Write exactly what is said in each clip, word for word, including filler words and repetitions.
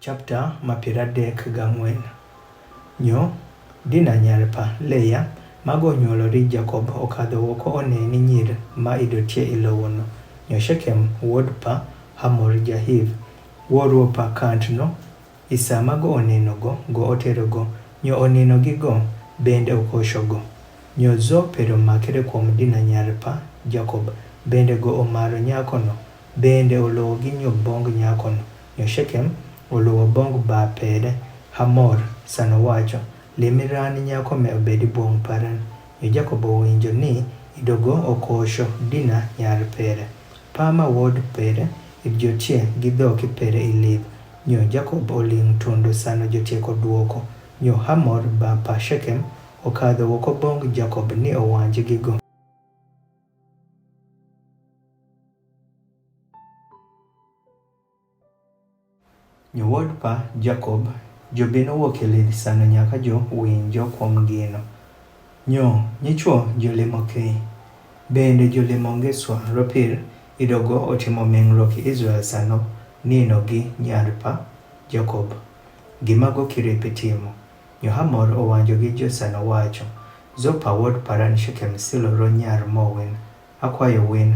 Chapter ma piero adek gang'wen. Nyo, Dina nyar pa Leah, ma go nyuolo ri Jakob, okadho oko oneni nyir ma ido tie ilowo no. Nyo Shekem wuod pa Hamor ja-Hiv, wuorwo pa kantno, i sa ma go onenogo, go oterogo. Nyo onenogigo, bende okoshogo. Nyo zo pero makere kuom Dina nyar pa Jakob, bende go omaro nyako no, bende olowo gi nyuom bong nyako no. Nyo Shekem olowo bong ba pere Hamor, sa nowacho, limi ran nyako me obedi bong paran. Nyo Jakob owinjo ni idogo okosho Dina nyar pere. Pa ma wuod pere id jotie gi dhoki pere i liv. Nyo Jakob oling' tundo sa no jotie koduoko. Nyo Hamor ba pa Shekem okadho oko bong Jakob ni owanji gigo. Nyo wuod pa Jakob, jobino wuok i liv sa no nyaka jowinjo kuom gino. Nyo nyichwo jolimo kei, bende jolimo ngiswa ropir idogo otimo ming'ruok i Israel sa no nindo gi nyar pa Jakob. Gima go kiripi timo. Nyo Hamor owanjo gi jo sa nowacho, zo pa wuod paran Shekem silo ro nyar mo win, akwayo win,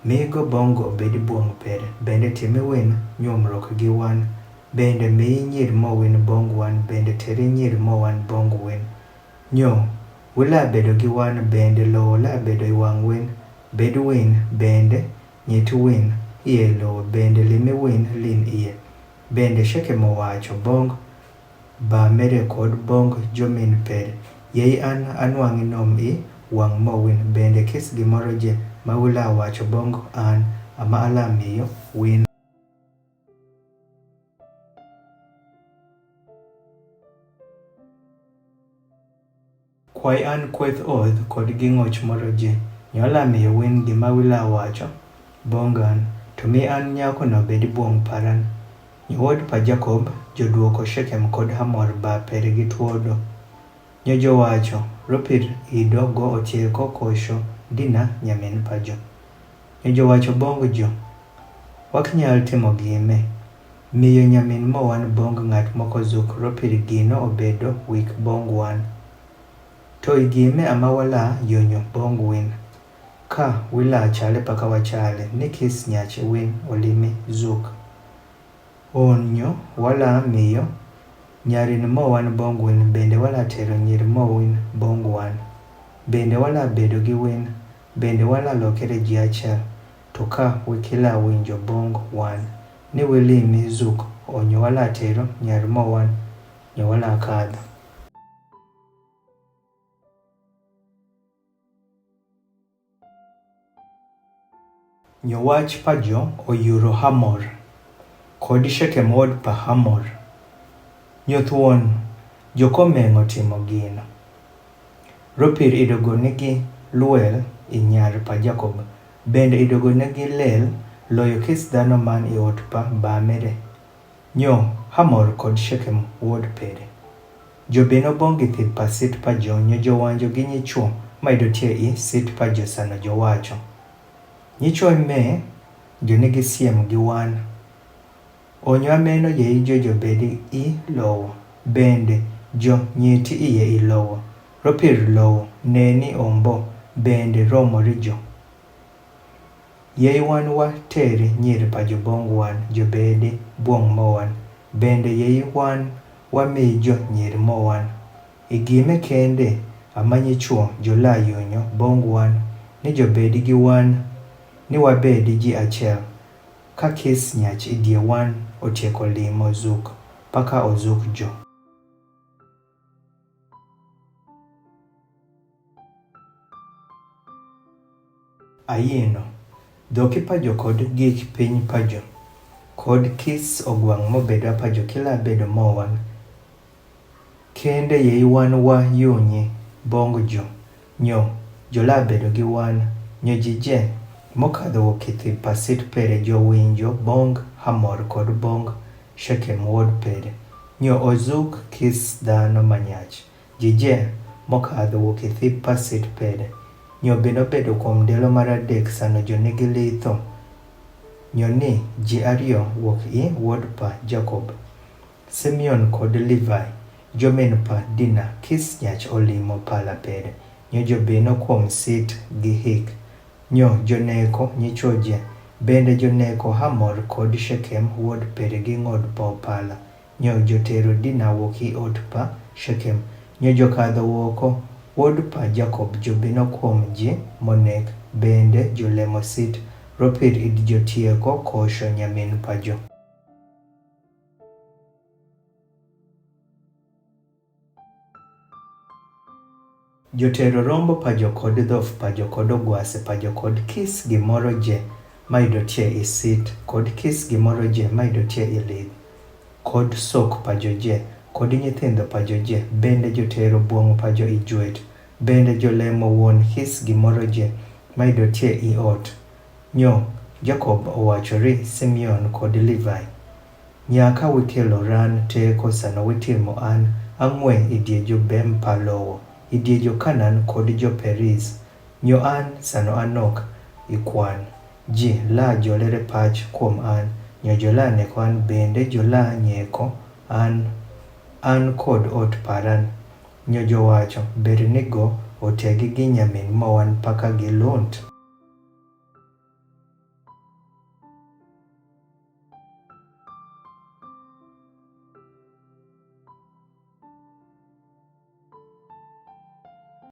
mi go bong go obedi bong pere, bende timi win nyuomruok gi wan, bende mi nyir mo win bong wan, bende teri nyir mo wan bong win. Nyo, wi la bedo gi wan, bende lowo la bedo i wang' win, bed win, bende nyit win iye lowo, bende limi win lim iye. Bende Shekem owacho bong ba mere kod bong jomin pere, yei an anwang'i nom i wang' mo win, bende kis gimoro je ma wi la wacho bong an ama ala miyo win. Kwai an kweth oth kod gi ng'och moro je, nyo ala miyo win gima wi la wacho bong an, to mi an nyako no bedi bong paran. Nyo wuod pa Jakob joduoko Shekem kod Hamor ba pere gi tuodo. Nyo jowacho, ropir ido go otieko kosho Dina nyamin pa jo. Nyo jowacho bong jo, wak nyal timo gime. Miyo nyamin mo wan bong ng'at moko zuk ropir gino obedo wik bong wan. To i gime ama wala yonyo bong win. Ka wi la chale paka wachale, ni kis nyach win olimi zuk. Onyo wala miyo nyarin mo wan bong win, bende wala tero nyir mo win bong wan. Bende wala bedo gi win, bende wala lokere ji achiel. To ka wi kila winjo bong wan, ni wi limi zuk, onyo wala tero nyar mo wan, nyo wala kadho. Nyo wach pa jo oyuro Hamor, kod Shekem wuod pa Hamor. Nyo thuon, jo komeng'o timo gino. Ropir idogo nigi lwel i nyar pa Jakob, bende idogo nigi lel loyo kis dhano man i ot pa bamere. Nyo Hamor kod Shekem wuod pere. Jobino bong' gi thip pa sit pa jo, nyo jowanjo gi nyichwo ma ido tie i sit pa jo sa no jowacho, nyichwo me jo nigi siem gi wan. Onyo ameno yei jo jobedi i lowo, bende jo nyiti iye i lowo. Ropir lowo neni ombo, bende romori jo. Yei wan wateri nyir pa jo bong wan, jobedi bong mo wan, bende yei wan wami jo nyir mo wan. I gime kende ama nyichwo jo la yunyo bong wan, ni jobedi gi wan, ni wabedi ji achiel. Ka kis nyach idie wan otieko limo zuk, paka ozuk jo. Ayino, dhoki pa jo kod gik piny pa jo, kod kis ogwang' mobedo pa jo kila bedo mo wan. Kende yei wan wa yunyi bong jo, nyo jo la bedo gi wan, nyo ji je mokadho wo ki thip pa sit pere jowinjo bong Hamor kod bong Shekem wuod pere, nyo ozuk kis dhano manyach. Ji je mokadho wo ki thip pa sit pere, nyo bino bedo kuom ndalo mar adek sa no jo nigi litho. Nyo ni ji ariyo wuok i wuod pa Jakob. Simeon kod Levi, jomin pa Dina, Kis nyach olimo pala pede, nyo jobino kuom Sit gi Hik, nyo joneko nyicho je, bende joneko Hamor kod Shekem wuod Peregi ng'od paw pala, nyo jotero Dina wuok i ot pa Shekem, nyo jokadho woko. Wuod pa Jakob jobino kuom ji monek, bende jolemo Sit, ropir id jotieko kosho nyamin pa jo. Jotero rombo pa jo kod dhof pa jo kod ogwase pa jo kod Kis gimoro je ma idotie i Sit, kod Kis gimoro je ma idotie i Lid, kod sok pa jo je, kod nyithindo pa jo je, bende jotero bwong pa jo i jwet, bende jolemo wuon Kis gimoro je ma idotie i ot. Nyo Jakob owacho ri Simeon kod Levi, nyaka wikelo ran teko sano witimo an ang'we idie jo bem pa lowo, idie jo Kanan kod jo Periz. Nyo an sano anok ikwan ji la jolere pach kuom an, nyo jola neko an bende jola nyeko an, an kod ot paran. Nyo jowacho, ber nigo otegi gi nyamin mawan paka gi lunt.